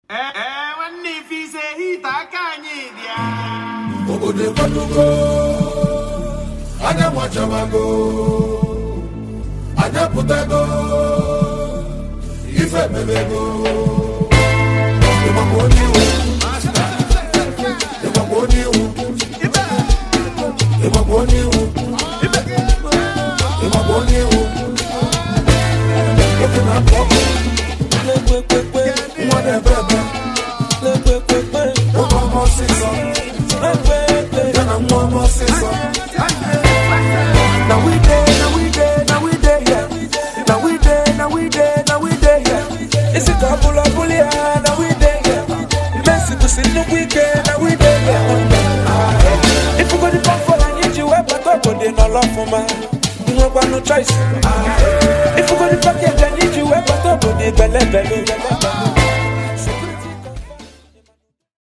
Nwanne ife ise hita aka anyị dị ya. Obodo ekwelugo, anya nwachawago, anya pụtago, ife mebego. Ịgbakwa onye iwu, ịgbakwa onye iwu, ịgbakwa onye iwu, ịgbakwa onye iwu. Oke na-apụ ọkụ, nwa na-ebe ebe, nwoke ọma ọsịsọ, ya na nwa ọma ọsịsọ. Now we dey, now we dey, now we dey here. Now we dey, now we dey, now we dey here. It's a couple of bully, now we dey here. Messi to see the weekend, now we dey here. If you go to pump for an inch, you have a top of the no love for man. You no got no choice. If you go to package, I need you have a top of the belle belle.